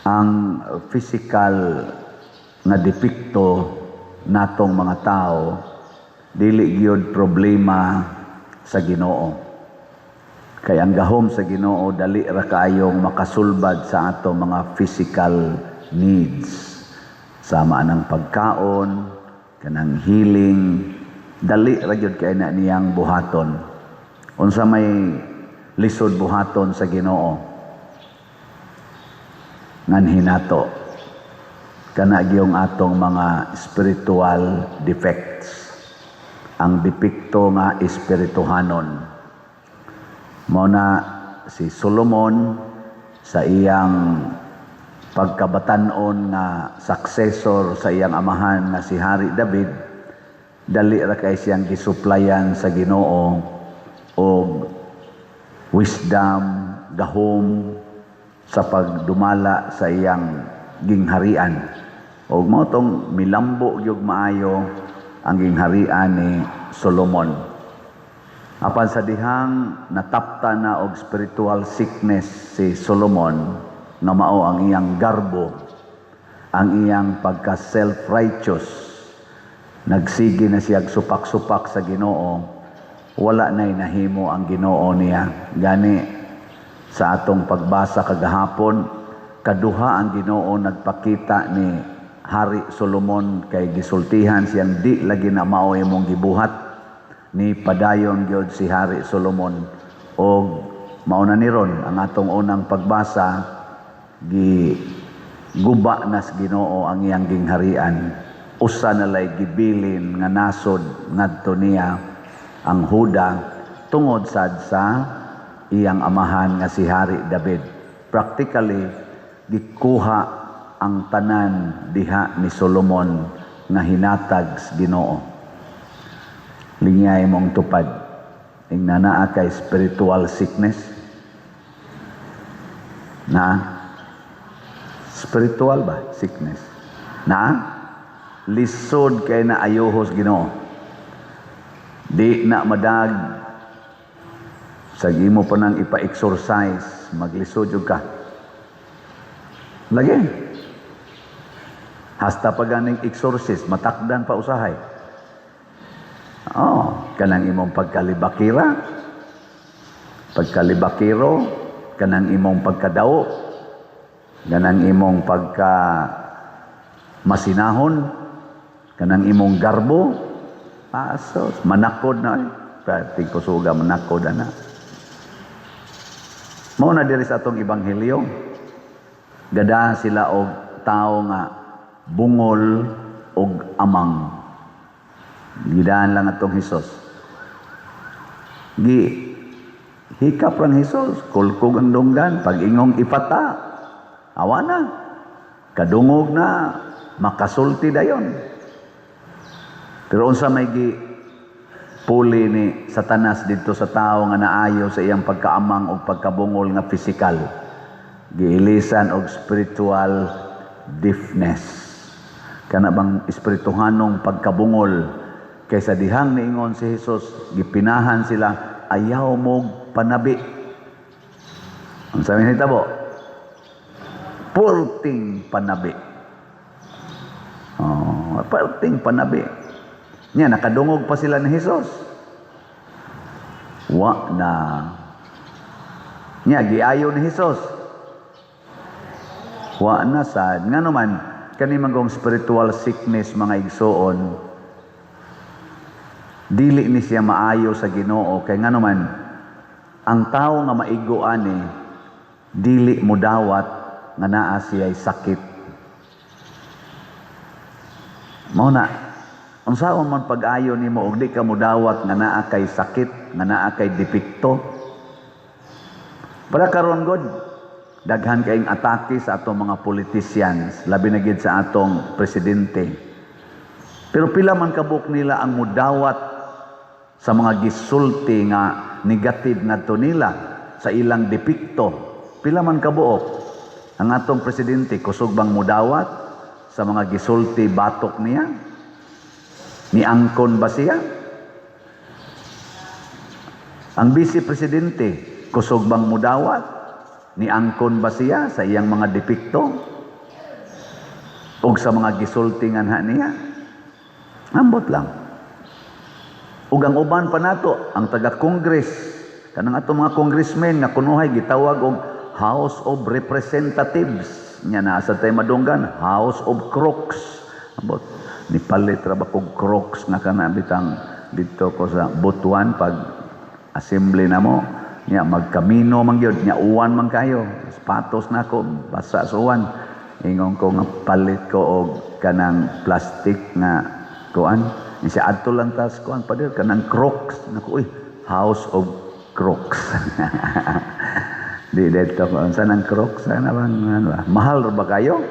Ang physical nga depekto natong mga tao dili gyud problema sa Ginoo. Kay ang gahom sa Ginoo dali ra kaayong makasulbad sa ato mga physical needs. Sama anang pagkaon, kanang healing, dali ra gyud kay na niyang buhaton. Unsa may lisod buhaton sa Ginoo? Nganhi nato kana gyung atong mga spiritual defects, ang depekto nga espirituhanon. Mao na si Solomon, sa iyang pagkabatan-on nga successor sa iyang amahan nga si Hari David, dali ra kay siyang gisuplayan sa Ginoo og wisdom, gahom sa pagdumala sa iyang gingharian. Og mao tong milambo gyud maayo ang gingharian ni Solomon. Apan sa dihang natapta na og spiritual sickness si Solomon, nga mao ang iyang garbo, ang iyang pagka self-righteous, nagsige na siya supak-supak sa Ginoo, wala na'y nahimo ang Ginoo niya. Gani sa atong pagbasa kagahapon, kaduha ang Ginoo nagpakita ni Hari Solomon kay gisultihan siyang di lagi na mao imong gibuhat. Ni padayon gyud si Hari Solomon og mao na ni ron ang atong unang pagbasa, gi guba na sa Ginoo ang iyang gingharian. Usa na lay gibilin nga nasod ngadto niya, ang Huda, tungod sad sa iyang amahan nga si Hari David. Practically, gikuha ang tanan diha ni Solomon nga hinatag sa Ginoo. Lingyay mong tupad. Ingna naa kay spiritual sickness. Na spiritual ba sickness? Na lisod kay na ayuhos Ginoo. Di na madag sa imo pa nang ipa-exorcise, maglisod jud ka. Lagi. Hasta pa ganing exorcist, matakdan pa usahay. Oh, kanang imong pagkalibakira, pagkalibakiro, kanang imong pagkadaw, kanang imong pagka masinahon, kanang imong garbo, asos, manakod na eh. Tigkusuga manakod na. Mao na diri sa atong ebanghelyo. Gada sila og tao nga bungol og amang. Gidaan lang atong Hesus. Gi hikap rang Hesus, kulkog ang dunggan, pag ingong "Ipata," awa na. Kadungog na, makasulti dayon. Pero unsa may gi puli ni Satanas didto sa tao nga naayo sa iyang pagkaamang o pagkabungol nga physical? Giilisan og spiritual deafness. Kana bang espirituhanong pagkabungol, kaysa dihang niingon si Jesus, gipinahan sila, "Ayaw mo panabi." Ang sabi nitabo, purting panabi. Oh, perting panabi. Nya nakadungog pa sila ni Jesus. Wa na. Nya giayo ni Jesus. Wa na sad. Ngano man kani manggong spiritual sickness, mga igsoon, dili ni siya maayo sa Ginoo, kay ngano man ang tao nga maigo ani dili mudawat nga naa siya'y sakit. Mao na unsaon man pag-ayo nimo og di ka mudawat nga naa kay sakit, nga naa kay depekto? Para karon god, daghan kaayong atake sa atong mga politicians, labi na gid sa atong presidente. Pero pila man kabuk nila ang mudawat sa mga gisulti nga negative ngadto nila sa ilang depekto? Pila man kabuok? Ang atong presidente, kusog bang mudawat sa mga gisulti batok niya? Niangkon ba siya? Ang vice presidente, kusog bang mudawat? Niangkon ba siya sa iyang mga depekto? Ug sa mga gisulti nga niya, ambot lang. Ug ang uban pa nato, ang taga-Congress, kanang atong mga congressmen nga kunuhay gitawag og House of Representatives. Nya naa sa tay madunggan, House of Crooks. Ambot, nipalit ra ba kog Crocs nga kana bitang didto ko sa Butuan pag assembly na mo. Nya magkamino man gyud, nya uwan man kayo. Sapatos nako basa sa uwan. Ingon ko nga palit ko og kanang plastic nga kuan. Siya adto lang tas kuan, pader, kanang Crocs. Nako, uy, House of Crooks. Di dito ko unsa nang Crocs ana bang ano ba? Mahal ra ba kayo?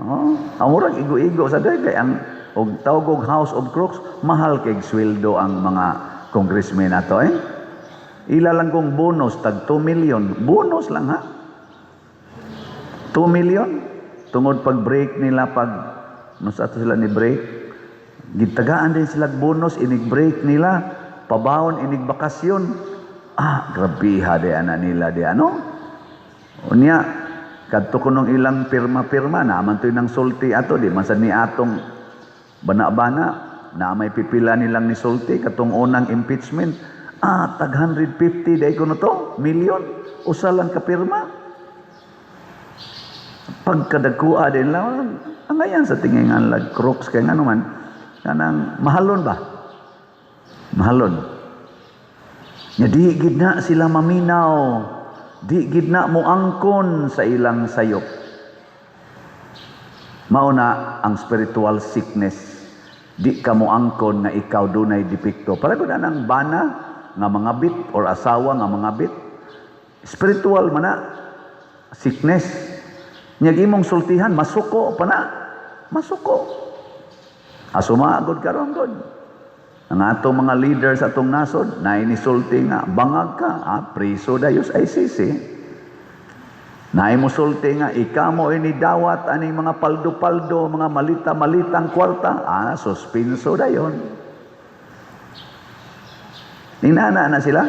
Oo. Ang murag igo-igo sa day kay ang og tawag og House of Crooks, mahal kay sweldo ang mga congressmen nato eh. Ila lang kong bonus tag 2 million. Bonus lang ha. 2 million tungod pag break nila, pag no sa ato sila ni break, gitagaan din sila bonus inig break nila, pabaon inig bakasyon. Ah, grabiha di ana nila di ano. Unya kadto kunong ilang pirma-pirma na man to'y nang sulti ato, di man sad ni atong bana-bana na may pipila nilang nisulti katong unang impeachment. Ah, tag 150 day kuno to million, usa lang ka pirma. Pagkadagkua din lang ang ngayan sa tingin nga lag Crooks kay ngano man kanang mahalon ba, mahalon nya. Di gid na sila maminaw, di gid na moangkon sa ilang sayop. Mao na ang spiritual sickness, di ka moangkon nga ikaw dunay depekto. Para gud ang bana nga mga bit or asawa nga mga bit, spiritual man na sickness. Nya imong sultihan, masuko pa na, masuko. Asumagod karon god ang atong mga leader sa atong nasod na inisulti nga bangag ka, ah, priso dayon sa ICC. Naay mosulti nga ikaw mo ini dawat aning mga paldo-paldo, mga malita-malitang kwarta, ah, suspenso dayon. Ninana na sila.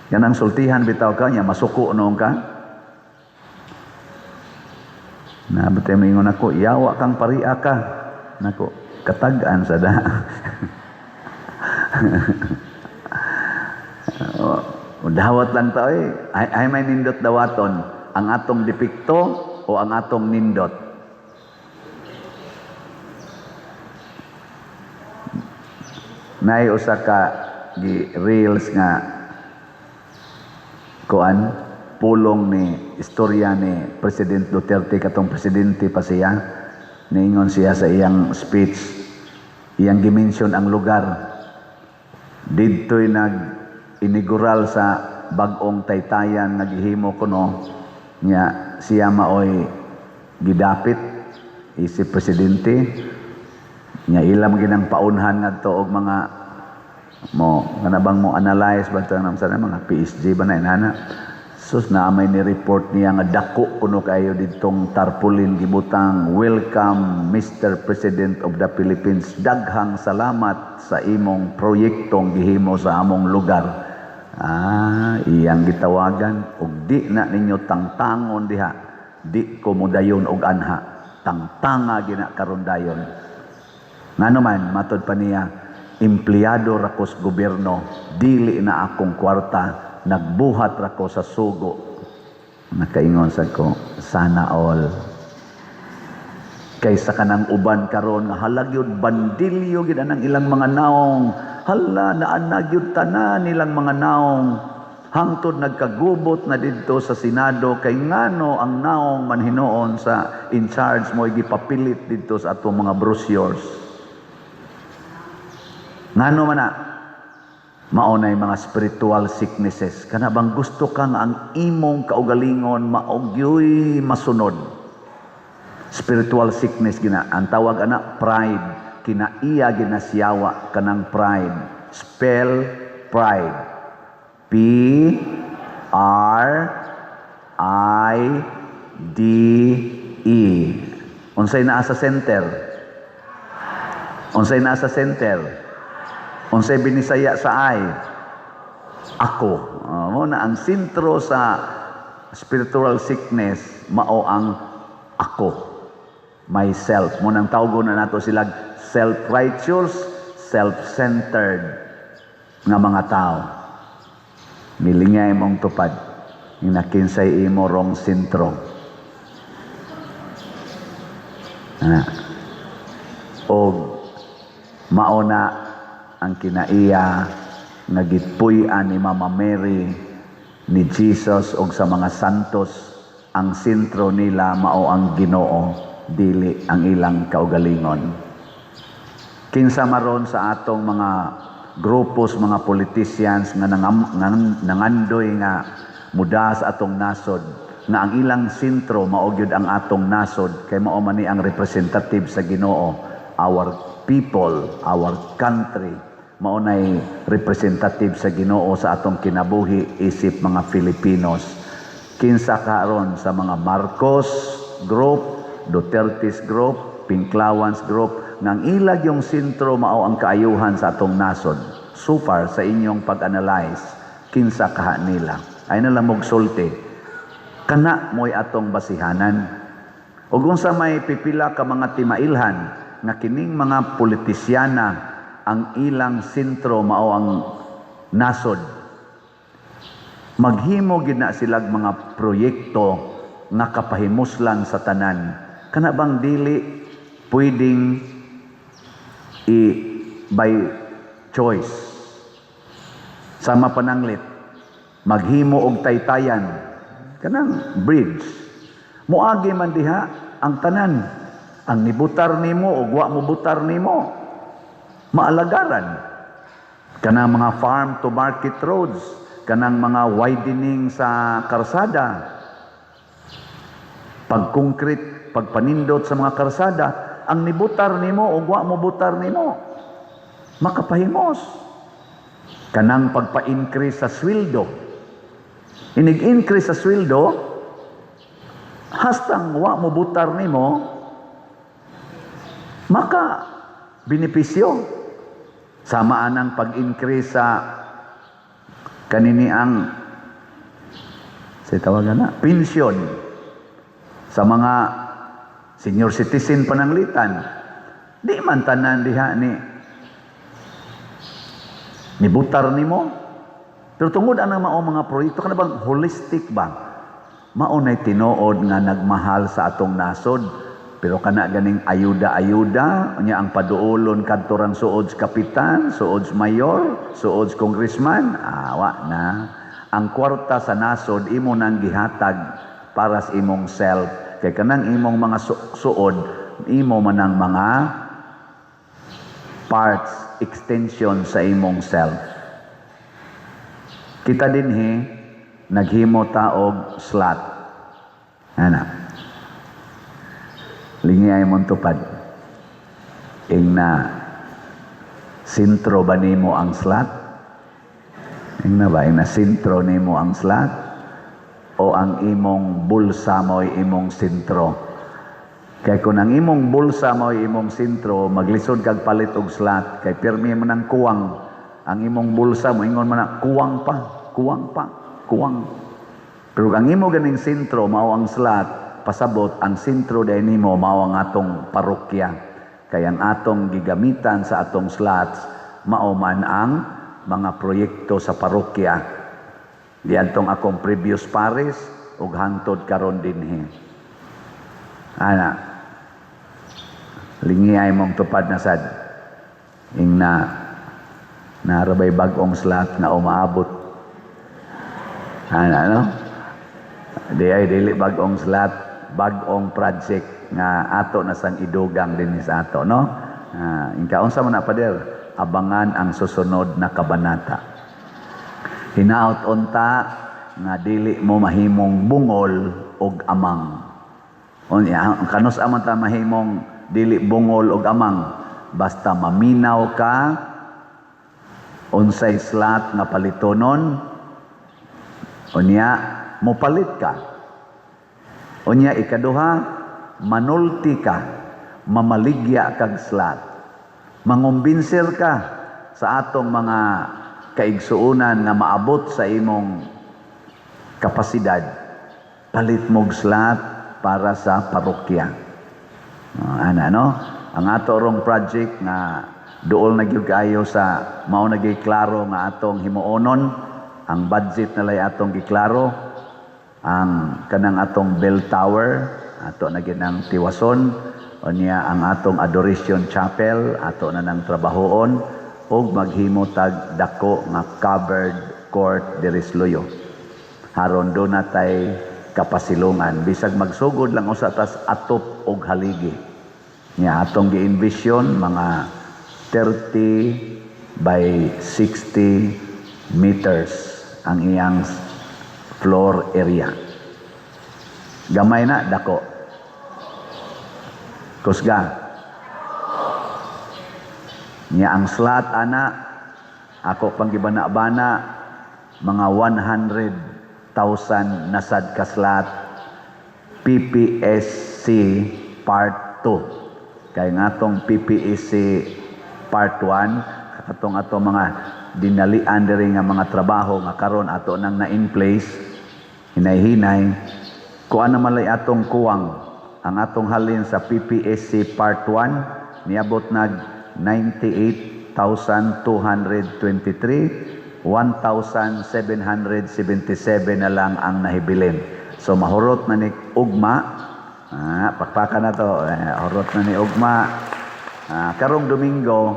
Yan ang sultihan bitaw ka nya masuko noon ka. Na batay moingon ako, yawa kang paria ka. Nako, katag-an sa da. Dawat lang tao eh. Ay, ay may nindot dawaton. Ang atong depekto o ang atong nindot? Nay usa ka gi reels nga kuan, pulong ni istorya ni President Duterte katong presidente pa siya. Niingon siya sa iyang speech, iyang gimension ang lugar didto'y nag inigural sa bag-ong taytayan nga gihimo kuno nya. Siya maoy gidapit isip presidente nya, ilam ginang paunhan ngadto og mga mo kana bang mo analyze ba ito sa mga PSG ba na inana. Sus, na may ni report niya nga dako kuno kayo ditong tarpaulin gibutang, "Welcome Mr. President of the Philippines, daghang salamat sa imong proyektong gihimo sa among lugar." Ah, iyang gitawagan og di na ninyo tangtangon diha, di ko modayon og anha, tangtanga gina karon dayon. Ngano man, matod pa niya, empleyado ra ko sa gobyerno, dili na akong kwarta, nagbuhat ra ko sa sugo. Nakaingon sa ko, sana all. Kaysa kanang uban karon nga halag yun bandilyo gid ang ilang mga naong. Hala, naanag yun tanan nilang mga naong. Hangtod nagkagubot na didto sa Senado kay ngano ang naong man hinuon sa in charge mo gipapilit didto sa atong mga brochures. Ngano man na? Mao nay mga spiritual sicknesses. Kana bang gusto kang ang imong kaugalingon maogyoy masunod. Spiritual sickness gina. Ang tawag ana pride. Kinaiya ginasiyawa kanang pride. Spell pride. P R I D E. Unsay naa sa center? Unsay naa sa center? Unsay binisaya sa I? Ako. Mo na ang sentro sa spiritual sickness, mao ang ako. Myself. Mao nang tawgon na nato sila self-righteous, self-centered nga mga tao. Milingay mong tupad. Nga kinsay imo rong sentro. Ah. Og mauna ang kinaiya nga gipuy-an ni Mama Mary, ni Jesus og sa mga santos. Ang sentro nila mao ang Ginoo, dili ang ilang kaugalingon. Kinsa maron sa atong mga grupos, mga politicians nga nangandoy nga muda sa atong nasod, nga ang ilang sentro mao gyud ang atong nasod, kay mao man ni ang representative sa Ginoo, our people, our country, mao nay representative sa Ginoo sa atong kinabuhi isip mga Filipinos? Kinsa karon sa mga Marcos group, Duterte's group, Pinklawans group nga ang ilag yung sentro mao ang kaayuhan sa atong nasod? So far sa inyong pag-analyze, kinsa kaha nila? Ay na lang sulti. Kana mo'y atong basihanan. Ug unsa may pipila ka mga timailhan nga kining mga politisyana, ang ilang sentro mao ang nasod, maghimo gid na silag mga proyekto nga kapahimuslan sa tanan. Kana bang dili pwedeng i by choice? Sama pananglit, maghimo og taytayan, kanang bridge, moagi man diha ang tanan, ang nibutar nimo ug wa mo butar nimo, maalagaran. Kanang mga farm to market roads, kanang mga widening sa karsada, pagkoncrete, pagpanindot sa mga karsada, ang nibutar nimo ug wa mo butar nimo makapahimos. Kanang pagpa-increase sa sweldo, inig-increase sa sweldo, hastang wa mo butar nimo, maka benepisyo. Sama anang pag-increase sa kanini ang sa tawagan na pensyon sa mga senior citizen pananglitan, di man tanan diha ni nibutar nimo. Pero tungod anang mao mga proyekto, kana bang holistic ba, mao nay tinuod nga nagmahal sa atong nasod. Pero kana ganing ayuda-ayuda nya, ang paduolon kadto rang suod sa kapitan, suod sa mayor, suod sa congressman, awa na. Ang kwarta sa nasod imo nang gihatag para sa imong self, kay kanang imong mga suod, imo man ang mga parts, extension sa imong self. Kita dinhi naghimo ta og slot ana. Lingi ay mong tupad. Ing na sentro ba nimo ang slot? Ing na ba? Ing na sentro nimo ang slot? O ang imong bulsa mo'y imong sentro? Kay kung ang imong bulsa mo'y imong sentro, maglisod kag palit og slot kay pirmi mo nang kuwang. Ang imong bulsa mo ingon man na, "Kuwang pa, kuwang pa, kuwang." Pero ang imo ganing sentro mao ang slot, pasabot ang sentro diay nimo mao ang atong parokya. Kay ang atong gigamitan sa atong slots mao man ang mga proyekto sa parokya. Diadtong akong previous parish ug hangtod karon dinhi. Ana. Lingi ay mong tupad na sad. Ing na narabay bag-ong slot nga umaabot. Ana, no? Di ay dili bag-ong slot, bag-ong project nga ato na sang idugang dinhi sa ato, no? Ah, ingka unsa man na, pader, abangan ang susunod na kabanata. Hinaot unta nga dili mo mahimong bungol og amang. Unya, kanus man ta mahimong dili bungol og amang? Basta maminaw ka unsay slot nga palitonon, unya mopalit ka. Unya ikaduha, manulti ka, mamaligya kag slot. Mangumbinser ka sa atong mga kaigsuonan nga maabot sa imong kapasidad. Palit mog slot para sa parokya. Ana no? Ang ato rong project nga duol na gyud kaayo sa mao na gyud klaro nga atong himuonon, ang budget na lay atong giklaro, ang kanang atong bell tower ato na gyud ang tiwason. Unya ang atong adoration chapel ato na nang trabahoon ug maghimo tag dako nga covered court diri sa Luyo aron duna tay kapasilungan bisag magsugod lang usa tas atop og haligi. Nya atong gi-envision mga 30 by 60 meters ang iyang floor area. Gamay na, dako? Kusga. Nya ang slot ana, ako pang gibana-bana, mga 100,000 na sad ka slot PPSC Part 2. Kay nga atong PPSC Part 1, katong ato mga dinalian diri nga mga trabaho nga karon ato nang na in place hinay-hinay, kuan na malay atong kuwang. Ang atong halin sa PPSC Part 1 niabot nag 98,223, 1,777 na lang ang nahibilin. So mahurot na ni ugma. Pakpakan na to. Eh, hurot na ni ugma. Karong Domingo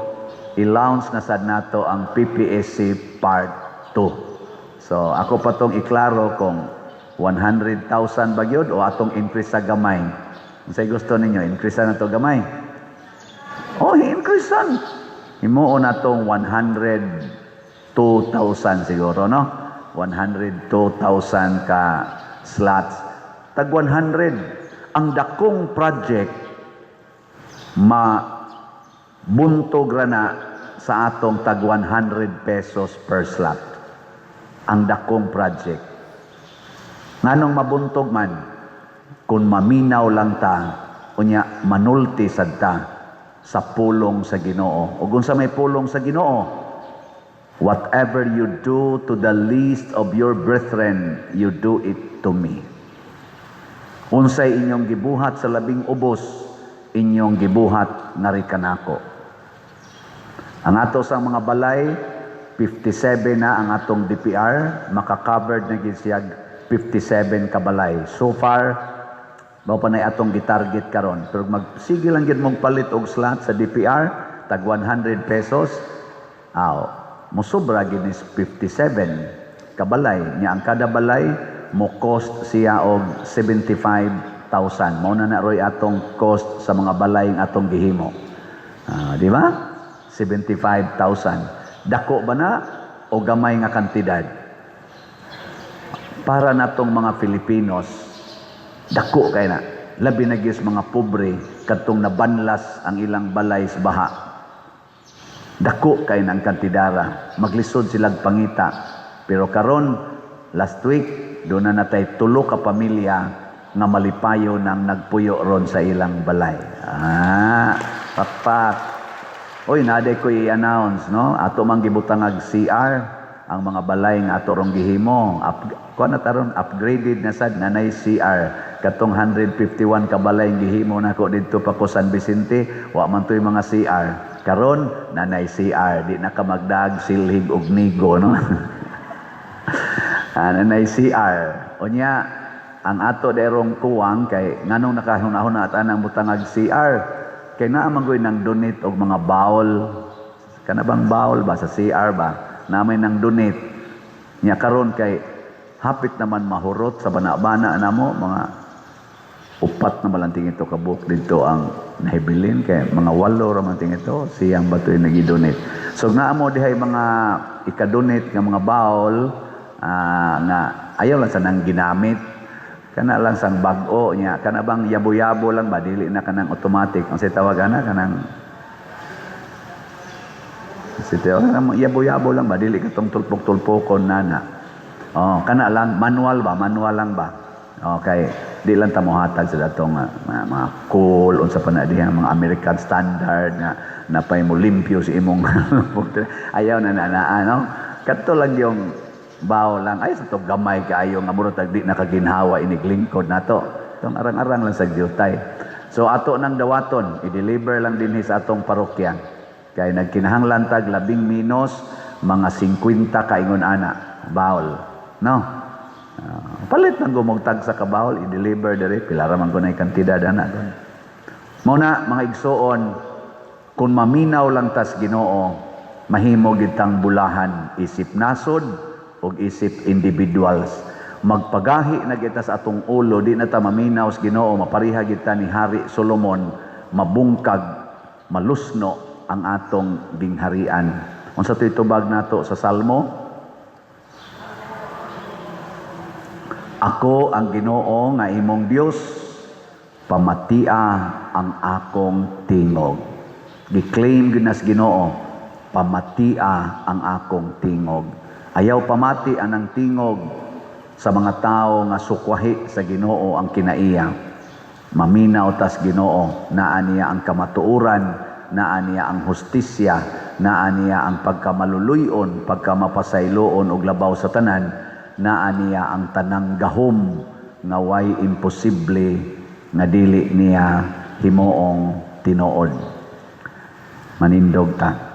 i-launch na sad nato ang PPSC Part 2. So ako pa tong iklaro kung 100,000 ba gyud o atong increase sa gamay. Unsay gusto ninyo? Increase na to gamay? Oh, increase san. Himuon na tong 102,000 siguro, no? 102,000 ka slots. Tag 100. Ang dakong project ma buntog ra na sa atong tag 100 pesos per slot. Ang dakong project. Nganong mabuntog man? Kung maminaw lang ta, unya manulti sad ta sa pulong sa Ginoo. Ug unsa may pulong sa Ginoo? "Whatever you do to the least of your brethren, you do it to me." Unsay inyong gibuhat sa labing ubos, inyong gibuhat ngari kanako. Ang ato sa mga balay, 57 na ang atong DPR, maka-covered na gid siya 57 ka balay. So far, mao pa na atong gitarget karon. Pero magsige lang gid mong palit og slot sa DPR, tag 100 pesos, aw, mosobra gid is 57 kabalay. Nya ang kada balay mo cost siya og 75,000. Mao na na roy atong cost sa mga balay nga atong gihimo. Di ba? 75,000. Dako ba na o gamay nga kantidad? Para natong mga Filipinos, dako kay na. Labi na gyud sa mga pobre kadtong nabanlas ang ilang balay sa baha. Dako kay na ang kantidara. Maglisod silag pangita. Pero karon, last week, duna na natay tulo ka pamilya nga malipayo nang nagpuyo ron sa ilang balay. Pakpak. Oy, naday ko i-announce, no? Ato mang gibutangag CR ang mga balay nga ato rong gihimo. Kuan na taron, upgraded na sad, nanay CR. Katong 151 ka balay nga gihimo nako didto pa ko San Vicente, wa man to'y mga CR. Karon nanay CR, di na ka magdag silhig og nigo, no? Nanay CR. Unya, ang ato derong kuwang kay nganong nakahuna-huna at anang butangag CR kay naa man goy nang donate og mga bowl, kana bang bowl ba sa CR ba namay nang donate. Nya karon kay hapit naman mahurot sa bana-bana namo, mga upat na malanting ito kabuok dito ang nahibilin kay mga walo ra man ting ito siyang bato yung nagi-donate. So naa mo dihay mga ika-donate nga mga bowl, nga ayaw lang sa nang ginamit, kana lang sang bag-o niya, kana bang yabo-yabo lang ba, dili na kanang automatic ang say tawag ana, kanang si tawag kanang yabo-yabo lang ba, dili katong tulpok-tulpokon nana. Oh, kana lang manual ba, manual lang ba. Okay, di lang ta mohatag sa datong mga cool unsa pa na diha, mga American standard nga napay mo limpyo sa imong, ayaw na na na ano, kadto lang yung bawo lang ay sa to, gamay kaayo nga murag tag di nakaginhawa iniglingkod nato tong arang-arang lang sa gyutay. So ato nang dawaton, i-deliver lang dinhi sa atong parokya. Kay nagkinahanglan tag labing minos mga 50 kaingon ana bowl. No? Palit nang gumugtag sa ka-bowl, i-deliver diri, pila ra man kunay kantidad ana gon. Mao na, mga igsoon, kung maminaw lang tas Ginoo, mahimo gitang bulahan isip nasod ug isip individuals. Magpagahi na kita sa atong ulo, di na ta maminaw sa Ginoo, mapariha kita ni Hari Solomon, mabungkag, malusno ang atong gingharian. Unsa to'y tubag nato sa Salmo? Ako ang Ginoo nga imong Dios, pamatia ang akong tingog. Gi-claim gyud nas Ginoo, pamatia ang akong tingog. Ayaw pamati anang tingog sa mga tao nga sukwahi sa Ginoo ang kinaiya. Maminaw tas Ginoo, naa niya ang kamatuoran, naa niya ang hustisya, naa niya ang pagkamaluluyon, pagkamapasayloon ug labaw sa tanan, naa niya ang tanang gahom nga way imposible nga dili niya himuong tinuod. Manindog ta.